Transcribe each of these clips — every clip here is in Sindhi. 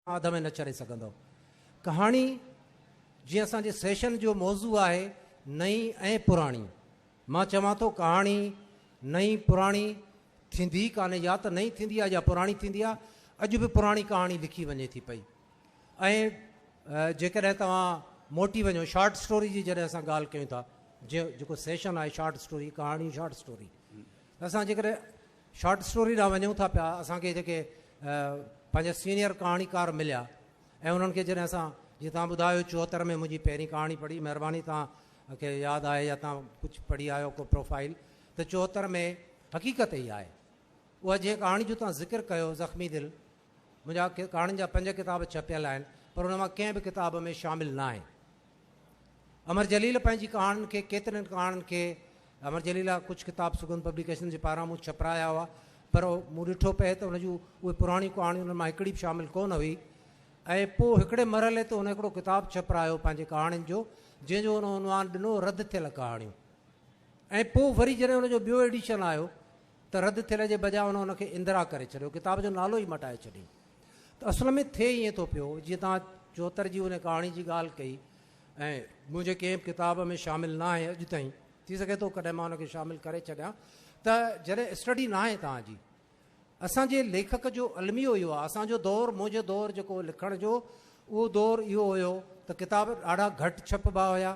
اڌ ۾ نه ڇڏي سگهندؤ. ڪهاڻي جيئن اسان جي سيشن جو موضوع آهي نئين ۽ پراڻي. مان چوان ٿو ڪهاڻي نئين پراڻي ٿيندي ئي ڪانهي يا ته نئين ٿيندي آهي يا پراڻي ٿيندي آهي. اڄ به پراڻي ڪهاڻي لکي وڃي ٿي پئي ۽ جيڪڏهن توهان موٽي وڃو شارٽ اسٽوري جي جڏهن اسان ڳالهه ڪيون ٿا جيئن جيڪو سيشن آهي شارٽ اسٽوري ڪهاڻي شارٽ اسٽوري اسان جيڪڏهن شارٽ اسٽوري ڏانهن وڃون ٿا پيا اسان کي جيڪي پنهنجا سينئر ڪهاڻيڪار مليا ۽ انهن کي جڏهن اسان جيئن توهان ٻڌايو 74 ۾ منهنجي پهرين ڪهاڻي پڙهي مهرباني توهان کي ياد آهي يا توهان ڪجهه پڙهي آيو ڪو پروفائيل ته 74 ۾ حقيقت ئي آهي اها جنهن ڪهاڻي جو توهان ذڪر ڪيو زخمي دل منهنجا ڪهاڻين جا پنج ڪتاب ڇپيل آهن پر ان مان ڪنهن به ڪتاب ۾ شامل ناهي. امر جليل پنهنجي ڪهاڻين کي ڪيترين ڪهاڻين کي امر جليل جا ڪجهه ڪتاب سڳنڌ پبليڪيشن جي پاران مون ڇپرايا هئا پر مون ڏٺو پئي ته ان جون اهي پراڻيون ڪهاڻيون انهن مان هڪڙي به شامل ڪونه هئي ۽ پوء هڪڙي مرحلي تي هن هڪڙو ڪتاب ڇپرايو پنهنجي ڪهاڻين جو جنهن جو هن عنوان ڏنو رد ٿيل ڪهاڻيون ۽ پوء وري جڏهن ان جو ٻيو ايڊيشن آيو ته رد ٿيل جي بجاء هن ان کي اندرا ڪري ڇڏيو، ڪتاب جو نالو ئي مٽائي ڇڏيائين. ته اصل ۾ ٿئي ائين ٿو پيو، جيئن توهان 74 جي ان ڪهاڻي جي ڳالهه ڪئي ۽ منهنجي ڪنهن به ڪتاب ۾ شامل ناهي اڄ تائين، ٿي سگهي ٿو ڪڏهن مان ان کي شامل ڪري ڇڏيان، ته جڏهن اسٽڊي ناهي توهان جي، اسان جي ليکڪ جو الميو اهو آهي، اسان جو دور، منهنجو دور جيڪو لکڻ جو، اهو دور اهو هيو ته ڪتاب ڏاڍا گهٽ ڇپبا هيا،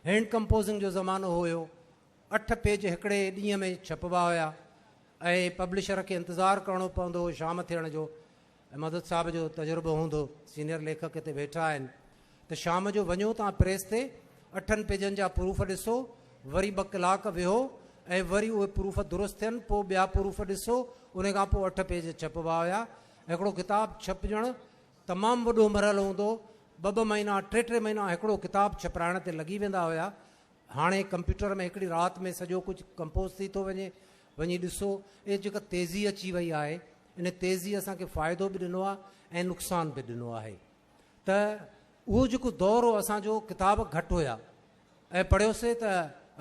هينڊ ڪمپوزنگ جو زمانو هيو، اٺ پيج هڪڙي ڏينهن ۾ ڇپبا هيا ۽ پبلشر کي انتظار ڪرڻو پوندو هو شام ٿيڻ جو ۽ مدد صاحب جو تجربو هوندو سينئر ليکڪ هتي ويٺا آهن ته شام جو وڃو توهان پريس تي اٺن پيجن جا پروف ڏسو وري ٻه ڪلاڪ ويهو ۽ وري اهي پروف درست ٿين پوء ٻيا پروف ڏسو ان کان پوء اٺ پيج ڇپبا هيا هڪڙو ڪتاب ڇپجڻ تمام وڏو مرحلو هوندو ٻه ٻه مهينا ٽي ٽي مهينا هڪڙو ڪتاب ڇپرائڻ تي لڳي ويندا هيا هاڻي ڪمپيوٽر ۾ هڪڙي رات ۾ سڄو ڪجهه ڪمپوز ٿي ٿو وڃي، وڃي ڏسو اهي جيڪا تيزي اچي وئي آهي ان تيزي اسان کي فائدو به ڏنو آهي ۽ نقصان به ڏنو آهي ته اهو جيڪو دور هو اسان جو ڪتاب گهٽ هيا ۽ پڙهيوسي ته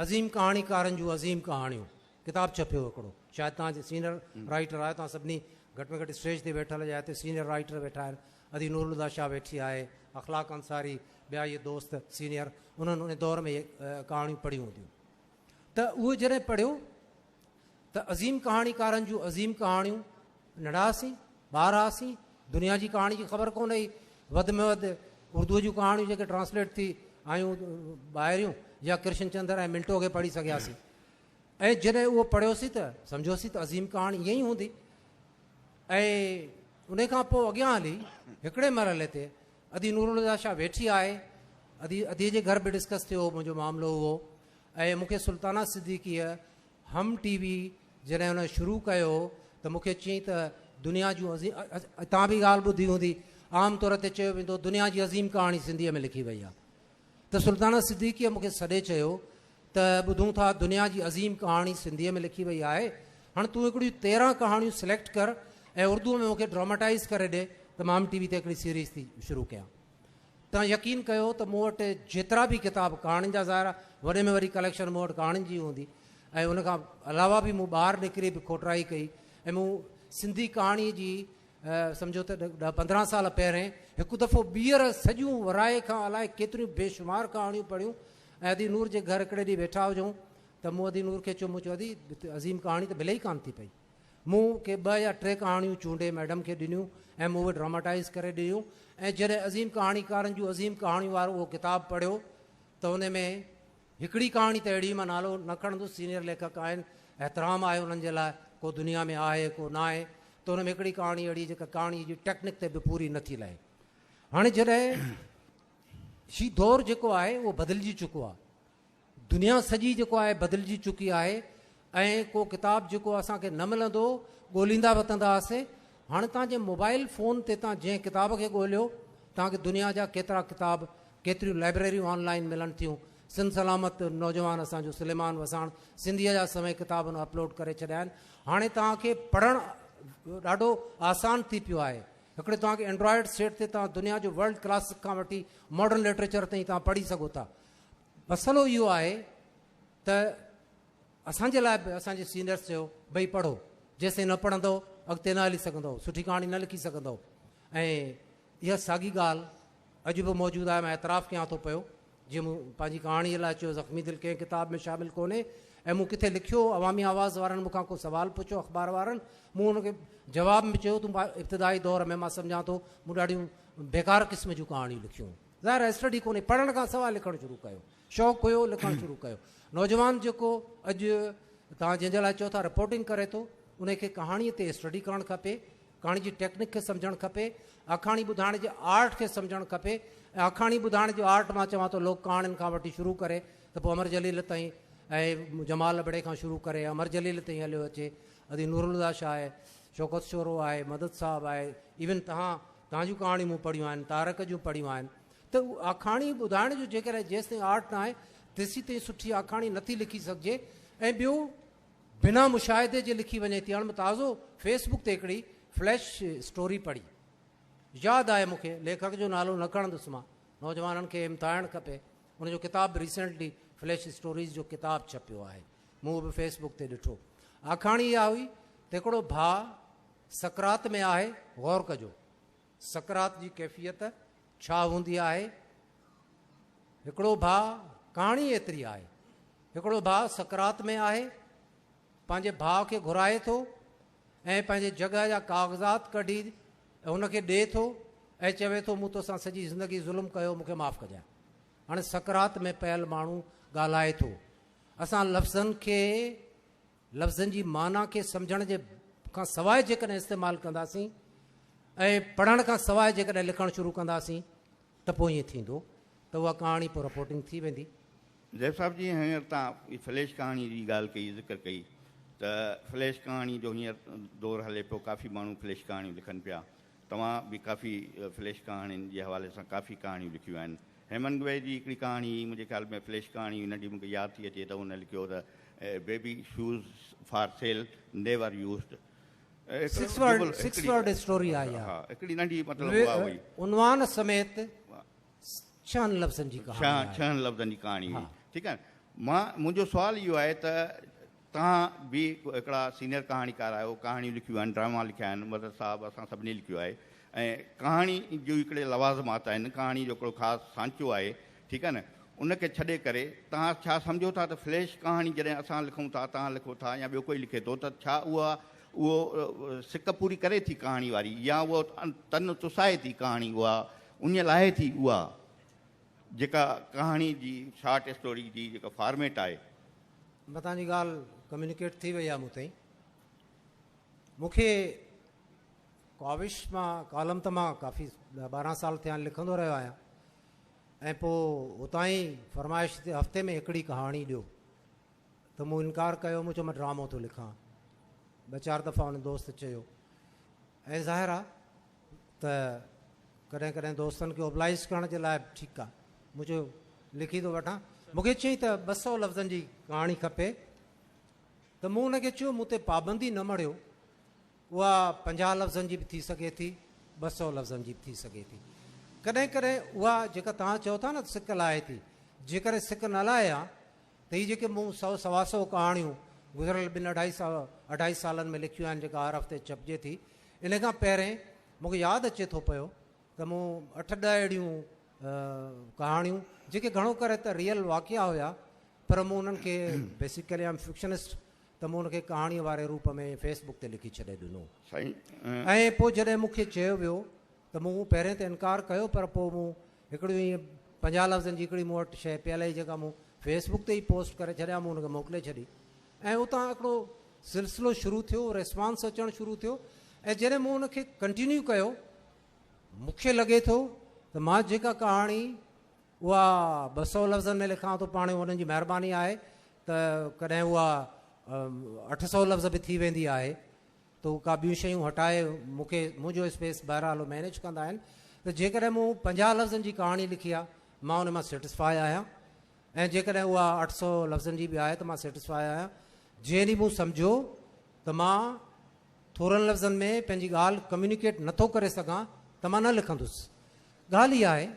عظيم ڪهاڻيڪارن جون عظيم ڪهاڻيون ڪتاب ڇپيو هڪڙو شايد توهان جي سينئر رائيٽر آهيو توهان سڀني گهٽ ۾ گهٽ اسٽيج تي ويٺل يا هتي سينئر رائيٽر ويٺا آهن ادي نور الهديٰ شاهه ويٺي آهي اخلاق انصاري ٻيا اهي دوست سينئر انهن ان دور ۾ اهي ڪهاڻيون پڙهيون هونديون ته اهو جڏهن پڙهيو ته عظيم ڪهاڻيڪارن جون عظيم ڪهاڻيون ننڍا هئاسين ٻار هئاسين دنيا جي ڪهاڻي جي خبر ڪونه هئي وڌ ۾ وڌ اردوء جون ڪهاڻيون جيڪي ٽرانسليٽ ٿي آيون ٻاهريون يا ڪرشن چندر ۽ منٽو کي پڙهي سگهياسين ۽ جڏهن اهو پڙهيوسين ته سمجهيوسين ته عظيم ڪهاڻي ائين ئي هوندي ۽ ان کان پوء اڳيان هلي هڪڙي مرحلي تي ادي نورالهديٰ شاهه ويٺي آهي ادي ادي جي گهر به ڊسڪس ٿيو هو منهنجو معاملو اهو ۽ مون کي سلطانه صديقيء هم ٽي وي جڏهن هن شروع ڪيو ته مون کي چيائين ته دنيا جون عظيم تان به ڳالهه ٻڌي هوندي عام طور تي چيو ويندو دنيا جي عظيم ڪهاڻي سنڌيء ۾ لکي وئي آهي ته سلطانه صديقيء مون کي سڏي چيو ته ٻڌون ٿا دنيا جي عظيم ڪهاڻي سنڌيء ۾ لکي وئي آهي، هاڻ تون هڪڙيون 13 ڪهاڻيون سليڪٽ ڪر ۽ اردوء ۾ مون کي ڊراماٽائيز ڪري ڏي ته مان هم ٽي وي تي هڪڙي سيريز ٿي شروع ڪيان. توهان يقين ڪيو ته مون وٽ جيترا به ڪتاب ڪهاڻين جا ظاهر آهي وڏي ۾ وڏي ڪليڪشن مون وٽ ڪهاڻين جي هوندي ۽ ان کان علاوه به مون ٻاهر نڪري به کوٽرائي ڪئي ۽ مون سنڌي ڪهاڻي جي سمجهو ته ڏهه 15 سال پهرين هڪ دفعو ٻيهر سڄيون ورائي کان الائي ڪيتريون بيشمار ڪهاڻيون پڙهيون ۽ ادي نور جي گهر هڪڙي ڏينهن ويٺا هجون ته مون ادي نور کي چيو مون چيو ادي عظيم ڪهاڻي ته ملي ئي ڪانه ٿي پئي مون ڪي ٻه يا ٽي ڪهاڻيون چونڊي ميڊم کي ڏنيون ۽ مون اهي ڊراماٽائيز ڪري ڏنيون ۽ جڏهن عظيم ڪهاڻيڪارن جون عظيم ڪهاڻيون وارو اهو ڪتاب پڙهيو ته ان ۾ هڪڙي ڪهاڻي ته اهڙي مان نالو نه کڻندس سينئر ليکڪ آهن احترام آهي انهن جي لاء ڪو دنيا ۾ آهي ڪو نه آهي ته ان ۾ هڪڙي ڪهاڻي اهڙي جيڪا ڪهاڻي جي ٽيڪنڪ تي به پوري نٿي لهي هاڻي جڏهن هي دور جيڪو آهي اهو بدلجي چڪو آهي دنيا سڄي جيڪو آهي بدلجي چڪي آهي ۽ ڪو ڪتاب جيڪو اسان کي نه ملندو ڳوليندا وتندا هئاسين هاڻي توهان جي موبائل فون تي توهان جنهن ڪتاب کي ڳوليو توهان کي دنيا جا ڪيترا ڪتاب ڪيتريون لائبريريون آن لائن ملن ٿيون سنڌ سلامت نوجوان اسان جو سليمان وساڻ سنڌيء جا سوين ڪتاب هن اپلوڊ ڪري ڇڏيا آهن هاڻي توهان کي پڙهڻ ڏاڍو آسان ٿي پيو آهي هڪڙي توهان کي اينڊرائيڊ سيٽ تي توهان دنيا جو ورلڊ ڪلاسڪ کان وٺي ماڊرن لٽريچر تائين توهان پڙهي سگهو ٿا مسئلو اهو آهي ته اسان جي لاء به اسان جي سينئرس چيو ڀئي پڙهو جيسين نه پڙهندو اڳتي نه هلي سگهندو سٺي ڪهاڻي نه لکي سگهندو ۽ اها ساڳي ڳالهه اڄ به موجود آهي. مان اعتراف ڪيان ٿو پيو، جيئن مون پنهنجي ڪهاڻيء لاء چيو زخمي دل ڪنهن ڪتاب ۾ شامل ڪونهي ۽ مون ڪٿي لکيو، عوامي آواز وارن مون کان ڪو سوال پڇيو اخبار وارن، مون ان کي جواب ۾ چيو ته ابتدائي دور ۾ مان سمجهان ٿو مون ڏاڍيون بيڪار قسم جون ڪهاڻيون لکيون. ظاهر آهي اسٽڊي ڪونهي، پڙهڻ کان سواء لکڻ شروع ڪيو، شوق هيو لکڻ شروع ڪيو. نوجوان جيڪو اڄ توهان جنهن جي لاء چئو ٿا رپورٽنگ ڪري ٿو، ان کي ڪهاڻيء تي اسٽڊي ڪرڻ کپي، ڪهاڻي جي ٽيڪنڪ کي سمجهڻ کپي، آکاڻي ٻڌائڻ جي آرٽ کي سمجهڻ کپي ۽ آکاڻي ٻڌائڻ جو آرٽ مان چوان ٿو لوڪ ڪهاڻين کان وٺي شروع ڪري ته پوء امر جليل تائين ۽ جمال ابڙي کان شروع ڪري امر جليل تائين هليو اچي، ادي نورالهديٰ شاهه آهي، شوڪت شورو آهي، مدد صاحب آهي، ايون توهان توهان جون ڪهاڻيون مون پڙهيون آهن، تارڪ جون پڙهيون آهن ته آکاڻي ٻڌائڻ جو جيڪڏهن جيستائين آرٽ نه آهي تيسيتائين سٺي آکاڻي نٿي لکي سگهجي ۽ ٻيو بنا مشاهدي جي لکي وڃي ٿي. هاڻ مون تازو فيس بڪ تي هڪڙي فليش اسٽوري پڙهي، ياد آهي مون کي، ليکڪ جو نالو نه کڻندس مان، نوجوانن کي همٿائڻ کپي، ان جو ڪتاب به ريسينٽلي فليش اسٽوريز جو ڪتاب ڇپيو آهي، مون اهو به فيس بڪ تي ڏٺو. آکاڻي اها هئي ته هڪڙو ڀاء سڪرات ۾ آهي، غور ڪجو سڪرات جي ڪيفيت ڇا هوندي آهي، هڪڙو ڀاء، ڪهاڻي ايتري آهي، هڪڙو ڀاء سڪرات ۾ آهي، پنهنجي ڀاء کي گهرائي ٿو ۽ پنهنجي جڳهه جا ڪاغذات ڪڍي هن کي ڏئي ٿو ۽ چوي ٿو مون توسان سڄي زندگي ظلم ڪيو مون کي معاف ڪجانء. هاڻي سڪرات ۾ پيل ماڻهو ڳالهائي ٿو. اسان لفظن کي لفظن جي معنيٰ کي سمجهڻ جي کان سواء جيڪڏهن استعمال ڪنداسين ۽ پڙهڻ کان سواء جيڪڏهن لکڻ شروع ڪنداسين ته پوء ائين ٿيندو ته اها ڪهاڻي پوء رپورٽنگ ٿي ويندي. زيب صاحب جيئن هينئر توهان فليش ڪهاڻي جي ڳالهه ڪئي ذڪر ڪئي ته فليش ڪهاڻي جو هينئر دور هلي پيو ڪافي ماڻهو فليش ڪهاڻيون لکن پيا توهان به ڪافي فليش ڪهاڻين جي حوالي سان ڪافي ڪهاڻيون لکيون آهن هيمنگوي جي هڪڙي ڪهاڻي هئي منهنجي خيال ۾ فليش ڪهاڻي هئي ننڍي مون کي ياد ٿي اچي ته هن لکيو ته baby shoes for sale never used six word six word story آهي اها ها هڪڙي ننڍي مطلب اها هئي عنوان سميت ڇهن لفظن جي ڪهاڻي آهي ڇهن لفظن جي ڪهاڻي هئي ٺيڪ آهي مان منهنجو سوال اهو آهي ته توهان به هڪڙا سينئر ڪهاڻيڪار آهيو، ڪهاڻيون لکيون آهن، ڊراما لکيا آهن، مظهر صاحب اسان سڀني لکيو آهي ۽ ڪهاڻي جو هڪڙي لوازمات آهن، ڪهاڻي جو هڪڙو خاص سانچو آهي، ٺيڪ آهي نه، ان کي ڇڏي ڪري توهان ڇا سمجهو ٿا ته فليش ڪهاڻي جڏهن اسان لکون ٿا، توهان لکو ٿا يا ٻيو ڪوئي لکي ٿو ته ڇا اها اهو سڪ پوري ڪري ٿي ڪهاڻي واري يا اهو تن تسائي ٿي ڪهاڻي اها اڃ لاهي ٿي اها جيڪا ڪهاڻي جي شارٽ اسٽوري جي جيڪا فارميٽ آهي. متان جي ڳالهه ڪميونيڪيٽ ٿي وئي آهي مون تائين. مون کي ڪاوش مان ڪالم ته مان ڪافي 12 سال ٿيا آهن لکندو رهيو آهيان ۽ پوء اتان ئي فرمائش ٿي هفتي ۾ هڪڙي ڪهاڻي ڏيو ته مون انڪار ڪيو مون چيو مان ڊرامو ٿو لکان ٻه چار دفعا ان دوست چيو ۽ ظاهر آهي ته ڪڏهن ڪڏهن دوستن کي اوبلائز ڪرڻ جي لاء به ٺيڪ آهي مون چيو لکي ٿو وٺان مون کي چيائين ته 200 لفظن جي ڪهاڻي کپي ته مون ان کي چيو مون تي پابندي نه مڙهيو اها 50 لفظن جي به ٿي سگهي ٿي 200 لفظن جي به ٿي سگهي ٿي ڪڏهن ڪڏهن اها جيڪا توهان چئو ٿا نه سڪ لاهي ٿي جيڪڏهن سڪ نه لاهي ها ته هي جيڪي مون سؤ سوا سؤ ڪهاڻيون گذريل ٻن اڍائي سال اڍائي سالن ۾ لکيون آهن جيڪا هر هفتي ڇپجي ٿي ان کان پهرين مون کي ياد اچي ٿو پيو ته مون اٺ ڏهه اهڙيون ڪهاڻيون جيڪي گهڻو ڪري ته ريئل واقعا هيا پر مون انهن کي بيسيڪلي I am فڪشنسٽ ته مون ان کي ڪهاڻيء واري روپ ۾ فيس بڪ تي لکي ڇڏي ڏنو. سائين. ۽ پوء جڏهن مون کي چيو ويو ته مون پهرين ته انڪار ڪيو پر پوء مون هڪڙيون ائين 50 لفظن جي هڪڙي مون وٽ شيء پيل هئي جيڪا مون فيس بڪ تي ئي پوسٽ ڪري ڇڏيا مون ان کي موڪلي ڇڏي ۽ اتان هڪڙو سلسلو شروع ٿيو ريسپانس اچڻ شروع ٿيو ۽ جڏهن مون ان کي ڪنٽينيو ڪيو مون کي لڳي ٿو ته مان جيڪا ڪهاڻي اها 200 لفظن ۾ لکان ٿو پاڻ انهن جي مهرباني آهي ته ڪڏهن اها 800 لفظ به ٿي ويندي آهي ته هو ڪا ٻيون شيون هٽائي مون کي منهنجو اسپيس بهرحال هو مئنيج ڪندا آهن ته جيڪڏهن مون 50 لفظن جي ڪهاڻي لکي آهي مان ان مان سيٽسفائي آهيان ۽ جيڪڏهن اها 800 لفظن جي به آهي ته مان سيٽسفائي آهيان. جنهن ڏينهن مون سمجهيو ته مان ٿورن لفظن ۾ پنهنجي ڳالهه ڪميونيڪيٽ نٿو ڪري سگهان ته مان نه لکندس. ڳالهه اها آهي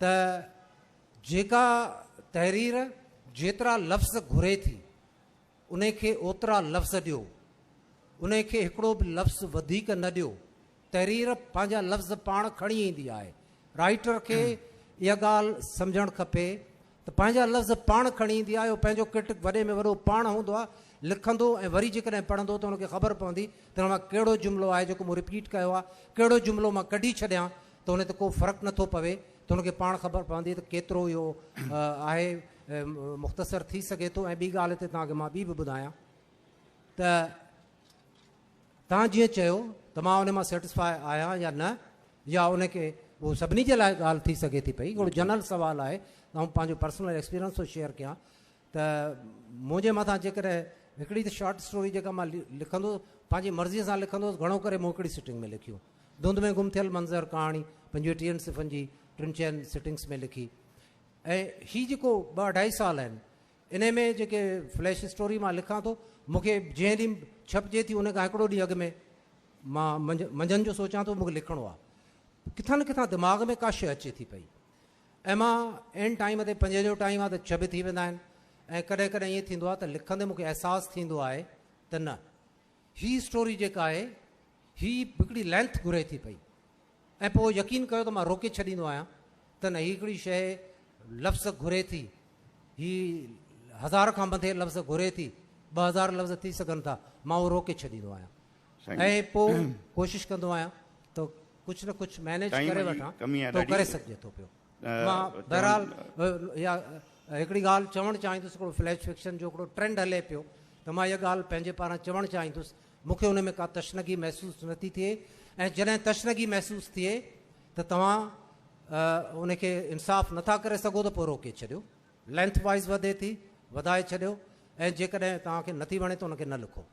ته جيڪا تحرير جيترا لفظ گهري ٿي انهي کي اوترا لفظ ڏيو، انهي کي هڪڙو به لفظ وڌيڪ نه ڏيو. تحرير پنهنجا لفظ پاڻ کڻي ايندي آهي. رائيٽر کي اها ڳالهه سمجهڻ کپي ته پنهنجا لفظ پاڻ کڻي ايندي آهي، اهو پنهنجو ڪرٽڪ وڏي ۾ وڏو پاڻ هوندو آهي، لکندو ۽ وري جيڪڏهن پڙهندو ته ان کي خبر پوندي ته ان مان ڪهڙو جملو آهي جيڪو مون رپيٽ ڪيو آهي، ڪهڙو جملو مان ڪڍي ڇڏيان ته ان تي ڪو فرق نٿو پوي ته ان کي پاڻ خبر پوندي ته ڪيترو اهو آهي مختصر ٿي سگهي ٿو ۽ ٻي ڳالهه هتي توهان کي مان ٻي به ٻڌايان ته توهان جيئن چيو ته مان ان مان سيٽسفاء آهيان يا نه يا ان کي اهو سڀني جي لاء ڳالهه ٿي سگهي ٿي پئي هڪڙو جنرل سوال آهي ته آئون پنهنجو پرسنل ايڪسپيرينس ٿو شيئر ڪيان ته منهنجي مٿان جيڪڏهن هڪڙي ته شارٽ اسٽوري جيڪا مان لکندو پنهنجي مرضي سان لکندو هوس گهڻو ڪري مون هڪڙي سٽنگ ۾ لکيون ڌنڌ ۾ گم ٿيل منظر ڪهاڻي پنجويهه ٽيهن صفحن جي ٽن چئن سٽنگس ۾ لکي ۽ هي جيڪو ٻه اڍائي سال آهن انهي ۾ جيڪي فليش اسٽوري مان لکان ٿو مون کي جنهن ڏينهن ڇپجي ٿي ان کان هڪڙو ڏينهن اڳ ۾ مان منجهند جو سوچان ٿو مون کي لکڻو آهي ڪٿان نه ڪٿان دماغ ۾ ڪا شيء اچي ٿي پئي ۽ مان عين ٽائيم تي پنجين جو ٽائيم آهي ته ڇهه به ٿي ويندا آهن ۽ ڪڏهن ڪڏهن ائين ٿيندو آهي ته لکندي مون کي احساس ٿيندو آهي ته نه هي اسٽوري جيڪا آهي هي هڪڙي لينٿ گهري ٿي پئي ۽ پوء يقين ڪيو ته مان روڪي ڇڏيندو آهيان ته نه هي هڪڙي شيء لفظ گهري ٿي، هي هزار کان مٿي لفظ گهري ٿي، 2000 لفظ ٿي سگهن ٿا، مان اهو روڪي ڇڏيندو آهيان ۽ پوء ڪوشش ڪندو آهيان ته ڪجهه نه ڪجهه مئنيج ڪري وٺان ته ڪري سگهجي ٿو پيو. مان بهرحال اها هڪڙي ڳالهه چوڻ چاهيندس، هڪڙو فليش فڪشن جو هڪڙو ٽرينڊ هلي پيو ته مان اها ڳالهه پنهنجي پاران چوڻ چاهيندس مون کي ان ۾ ڪا تشنگي محسوس نه ٿي ٿئي ۽ جڏهن تشنگي محسوس ٿئي ته توهان ان کي انصاف نه ٿا ڪري سگهو ته پوء روڪي ڇڏيو. لينٿ وائيز وڌي ٿي، وڌائي ڇڏيو ۽ جيڪڏهن توهان کي نه ٿي وڻي ته ان کي نه لکو.